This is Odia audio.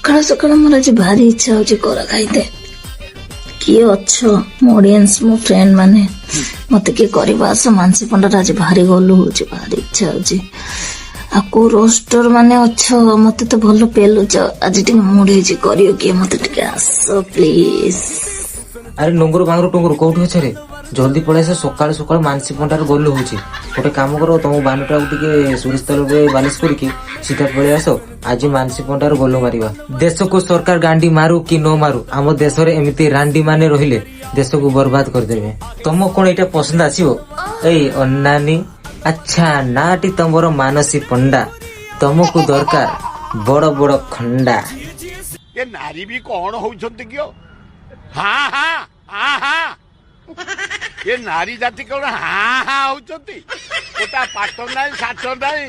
ସକାଳୁ ସକାଳୁ ମୋର ଆଜି ଭାରି ଇଚ୍ଛା ହଉଛି କରା ଖାଇତେ। କିଏ ଅଛ ମୋ ଅଡିଏନ୍ସ, ମୋ ଫ୍ରେଣ୍ଡ ମାନେ, ମତେ କିଏ କରିବା ଆସ। ମାନସୀ ପଣ୍ଡାର ଆଜି ଭାରି ଗଲୁ ହଉଛି, ଭାରି ଇଚ୍ଛା ହଉଛି। ଆଉ କୋଉ ରୋଷ୍ଟର ମାନେ ଅଛ, ମତେ ତ ଭଲ ପେଲୁଛ, ଆଜି ଟିକେ ମୁଡ ହେଇଛି, କରିବ କିଏ ମତେ ଟିକେ ଆସ ପ୍ଲିଜ। ଆରେ ନୁଙ୍ଗୁରୁ ବାଙ୍ଗୁରୁ ଟୁଙ୍ଗୁରୁ, କୋଉଠି ଅଛ ରେ? ଜଲ୍ଦି ପଳେଇ ଆସ। ସକାଳୁ ସକାଳୁ ମାନସୀ ପଣ୍ଡାର ଗଲୁ ହଉଛି। ଗୋଟେ କାମ କର, ତମ ବାନୁଟାକୁ ଟିକେ ସୋରିଷ ତେଲରେ ମାଲିସ କରିକି ସିଧା ପଳେଇ ଆସ। ଆଜି ମାନସୀ ପଣ୍ଡାର ଗଲୁ ମାରିବା। ଦେଶକୁ ସରକାର ଗାଣ୍ଡି ମାରୁ କି ନ ମାରୁ, ଆମ ଦେଶରେ ଏମିତି ରାଣ୍ଡି ମାନେ ରହିଲେ ଦେଶକୁ ବର୍ବାଦ କରିଦେବେ। ତମ କଣ ଏଇଟା ପସନ୍ଦ ଆସିବ? ଏଇ ଅନାନି, ଆଚ୍ଛା, ନାଟି ତମର ମାନସୀ ପଣ୍ଡା, ତମକୁ ଦରକାର ବଡ ବଡ ଖଣ୍ଡା। ଏ ନାରୀ ବି କଣ ହଉଛନ୍ତି କିଓ? ହଁ ହଁ ହଁ ହଁ, ଏ ନାରୀ ଜାତି କଣ ହଁ ହଁ ହଉଛନ୍ତି? ଗୋଟା ପାଠ ନାହିଁ, ସାଠ ନାହିଁ।